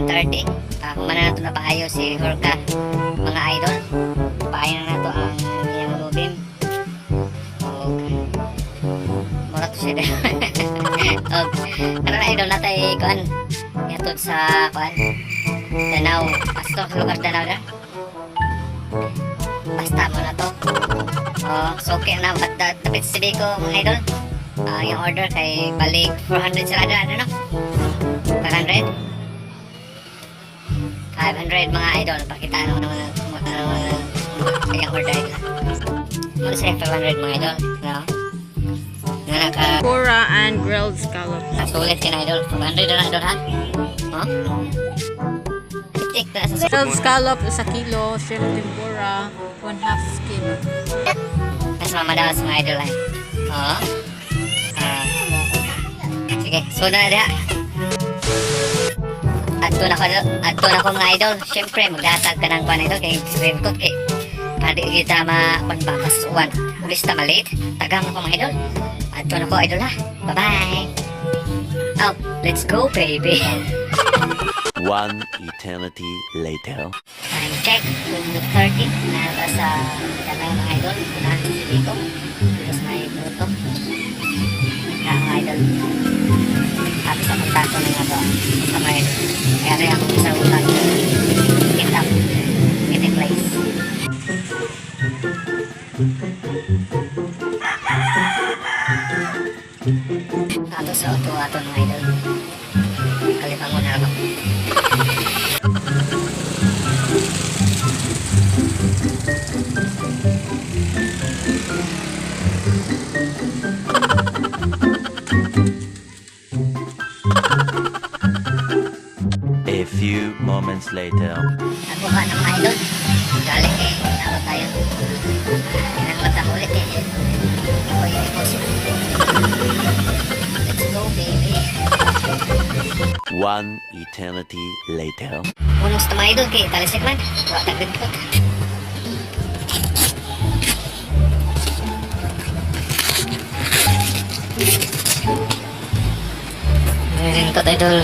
10:30. Human na nato na paayo si Horka, mga idol. Paayo na nato ang iyang lubim. Og mura to siya. Og karon, idol, natay kuan yatod sa kuan Danau. Asto sa lugar Danau na. Basta mo na to. Oh, so okay na but dapit sa ko, mga idol. Yung order kay balik 400 sila na ano no? 500? 500, mga idol. Pakita ano naman ano yung order nila. Muna sa 500, mga idol. No? Nga naka Tempura and grilled scallops. Nasulit ka na, idol. 500 na, idol, ha? Huh? Tik na sa Grilled scallop, isa kilo. Shrimp tempura, 1/2 kilo. Mas mamadawas, mga idol, ay. Oo. Ah. Sige, so na diha. Adto na ko, adto na ko, mga idol. Syempre, magdatag ka ng kuan, idol, kay raincoat kay para di kita ma kuan ba masuwan. Ulis ta malate. Tagam ako, mga idol. Adto na ko, idol, ha. Bye-bye. Oh, let's go, baby. One eternity later. Time check, 2:30. Nasa sa Danau, mga idol. Unahan sa Sibico. Dito sa may gruto. Kaya, mga idol. Tapos akong tato na nga to. Sa may, kaya rin akong isang utang. Meet up. Meeting place. Ato sa auto ato, mga idol. Kalipangon na ako. A few moments later. Ako ka ng mga idol. Galing eh. Tawag tayo. Kinanglat ako ulit eh. Ako yung deposit. Let's go, baby. One eternity later. Unong sa mga idol kay talisik man. Wa tag raincoat. Raincoat, idol.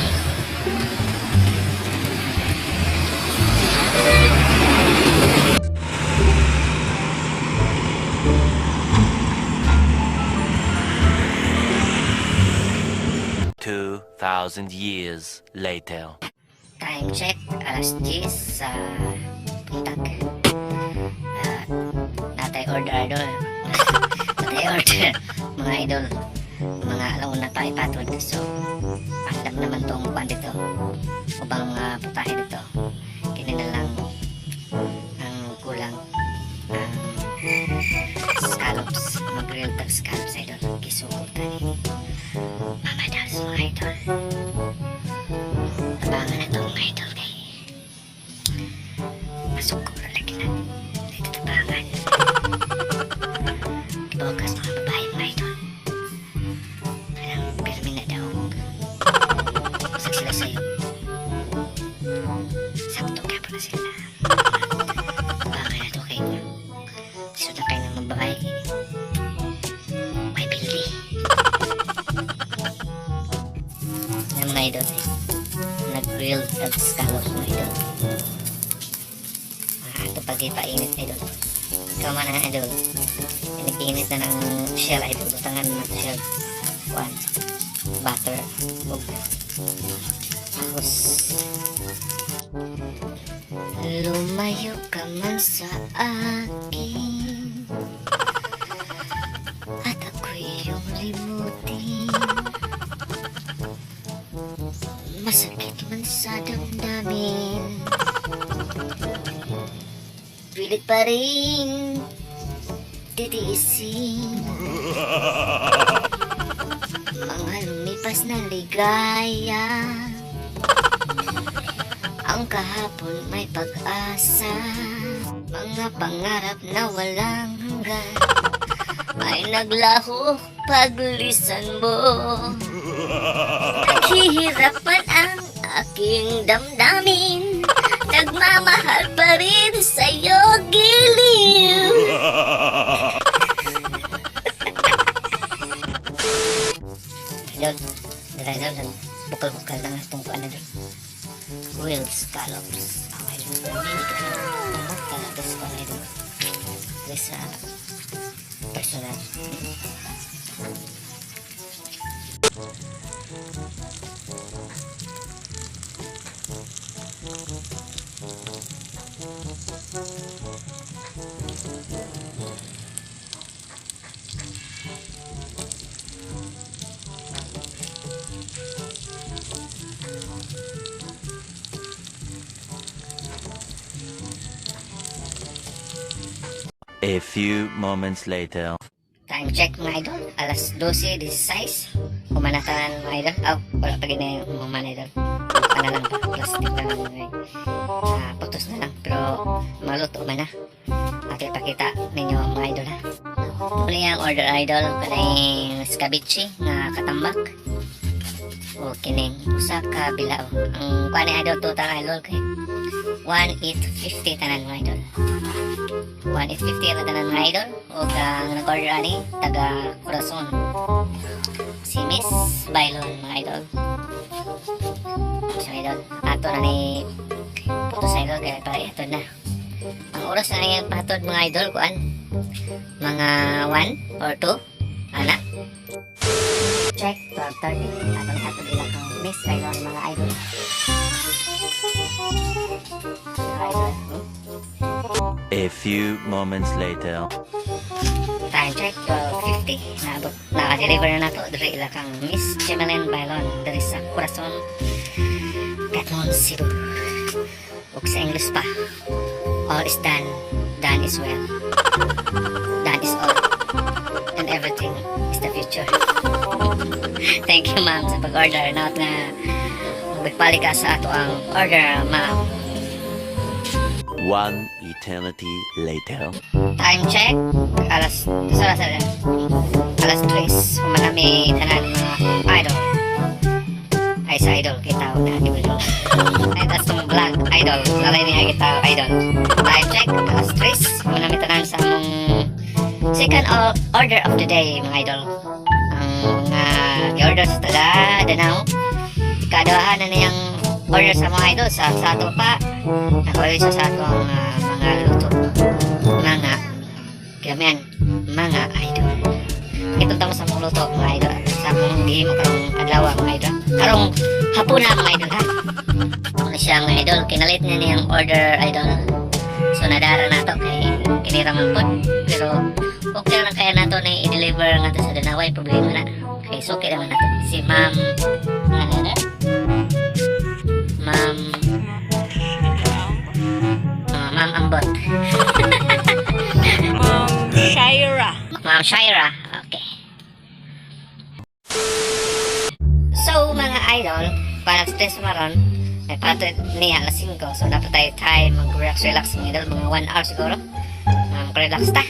2,000 years later. Time check, alas 10 sa buntag. Natay order, idol. Natay order, mga idol. Mga alauna pa ipatod. So, andam naman tong kwan dito. Ubang mga putahe dito. Kini na lang ang kulang. Ang scallops. Mag-grill tag scallops, idol. Kisuot tani. Mama Dals, mga idol. Abangan na to, mga idol, kay masuko na lagi na. Dito tabangan. Ibogas mga babae, mga idol. Parang pirmi na daw. Usag sila sa'yo. Sakto kaya na sila. Abangan na to kay Sudah kayo ng mga babae. May pildi. Yan, mga idol eh. Nag-grill tag scallops, mga idol. Ito pag ipainit, idol. Ikaw man ang idol. Init-init na ng shell, idol. Butangan na ito shell. One. Butter. Ug. Tapos lumayo ka man sa akin at ako'y iyong limutin, masakit man sa damdamin, pilit pa rin titiisin. Mga lumipas na ligaya, ang kahapon may pag-asa, mga pangarap na walang hanggan ay naglaho paglisan mo. Naghihirapan ang aking damdamin, nagmamahal pa rin sa'yo, giliw. Idol, dala idol, bukal-bukal na nga itong kuan na doon. Grill. na. A few moments later. Time check, mga idol, alas 12:16. Humanatan, mga idol. Aw, wala pa gina yung human, idol. Ano na lang pa, plastic na lang, mga idol. Ah, putos na lang, pero maluto man na. At ipakita ninyo, mga idol, ha. Uli ang order, idol, kaning scabiche nga katambak. O kining usa ka bilao. Ang kuan ni idol total, idol, kay 1850 tanan, mga idol. 1850 ang tanan, mga idol. O ang nag-order ani taga Corazon. Si Miss Bailon, mga idol. So idol, ato na ni putos, idol, kaya para ihatod na. Ang oras na niyang pahatod, mga idol, kuan. Mga 1 or 2 ana. Check 12:30. Atong ihatod ila kang Miss Bailon, mga idol. Mga idol. A few moments later. Time check, 12:50. Naabot, naka-deliver na nato diri ila kang Miss Jemeline Bailon diri sa Corazon, Catmon, Cebu. Ug sa English pa, all is done, done is well. Done is all. And everything is the future. Thank you, ma'am, sa pag-order. Not na magbalik ka sa ato ang order, ma'am. One eternity later. Time check, alas, sa sa alas 3, humanami tanan, mga idol. Ay, sa idol, kita na di ba? Ay, tas tong vlog, idol. Nalay niya kita, idol. Time check, alas 3, humanami tanan sa among second order of the day, mga idol. Ang i-order sa taga Danao. Ikaduha na niyang order sa mga idol sa ato pa. Nakuha sa ato ang mga luto. Mga kamian, mga idol. Ito tamo sa mong luto, mga idol. Sa mong gihimo karong adlaw, mga idol. Karong hapuna, mga idol, ha. Ano siya, mga idol, kinalit niya niyang order, idol. So nadara na to kay kinira man pod. Pero okay lang kaya nato na i-deliver nga to sa Danaway, problema na. Kay suki naman nato. Si Ma'am ano na? Ma'am Ma'am Ambot. Ma'am Shaira. Ma'am Shaira. Okay. So, mga idol, para sa test maron, ay pato niya alas 5. So, dapat tayo time mag-relax, relax, mga idol. Mga 1 hour siguro. Mag-relax ta.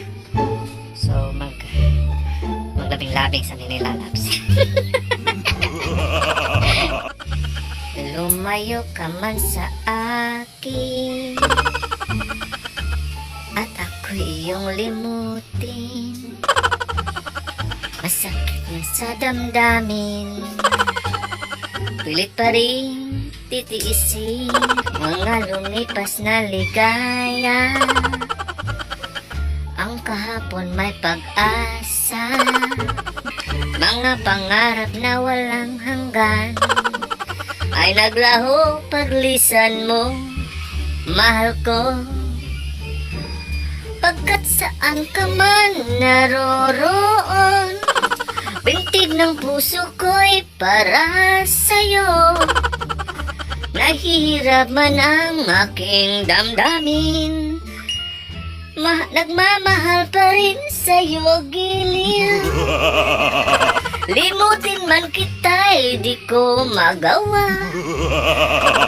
So, maglabing-labing sa ninilalabs. Lumayo ka man sa akin at ako'y iyong limutin, masakit na sa damdamin, pilit pa rin titiisin mga lumipas na ligaya. Ang kahapon may pag-asa, mga pangarap na walang hanggan ay naglaho paglisan mo, mahal ko. Pagkat saan ka man naroroon, pintig ng puso ko'y para sa'yo. Nahihirap man ang aking damdamin, nagmamahal pa rin sa'yo, giliw. Limutin man kita, eh, di ko magawa.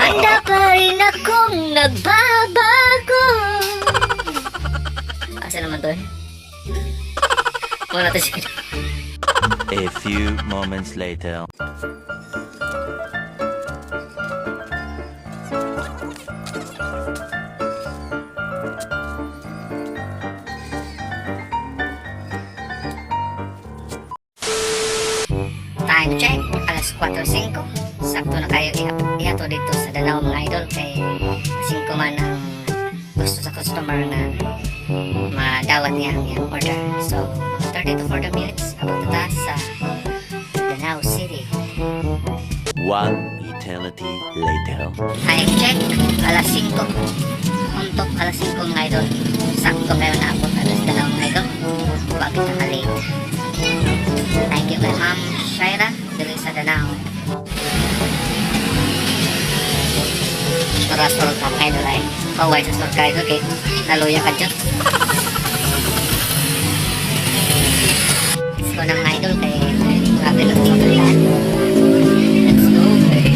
Handa pa rin akong nagbabago. Asa naman to eh? Wala to siya. A few moments later. Time check, alas 4:05. Sakto na kayo ihato dito sa Danao, mga idol, kay 5 man ang gusto sa customer na madawat niya ang iyang order. So, mga 30 to 40 minutes, abot na ta sa Danao City. One eternity later. Time check, alas 5. Untuk alas 5, mga idol. Sakto kayo naabot alas 2, mga idol. Bakit naka-late? Thank you kay Ma'am Shaira diri sa Danao. Sura-sura ka, mga idol, ay. Paway sa sur ka, idol, kay naluya ka dyan. Let's go na, mga idol, kay grabe lang sa kalaan. Let's go kay.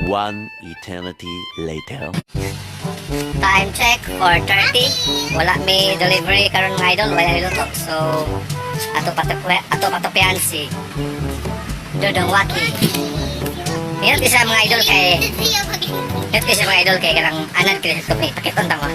One eternity later. Time check, 4:30. Wala may delivery karon, mga idol, wala luto. So ato patupian si Dodong Waki. Hirap isa, mga idol, kay hirap isa, mga idol, kay kanang anan kay sa tupi. Pakiton ta mo.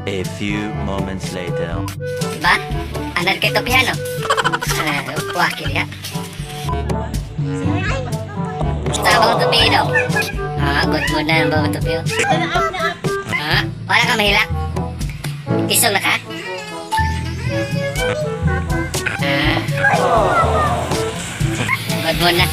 A few moments later. Diba? Anan kay tupian, no? Ah, Waki diha. Sa bawang tupi daw. Ah, good mood na ang bawang tupi, oh. Ha? Wala ka mahilak? Isog na ka? Ah. Good mood na.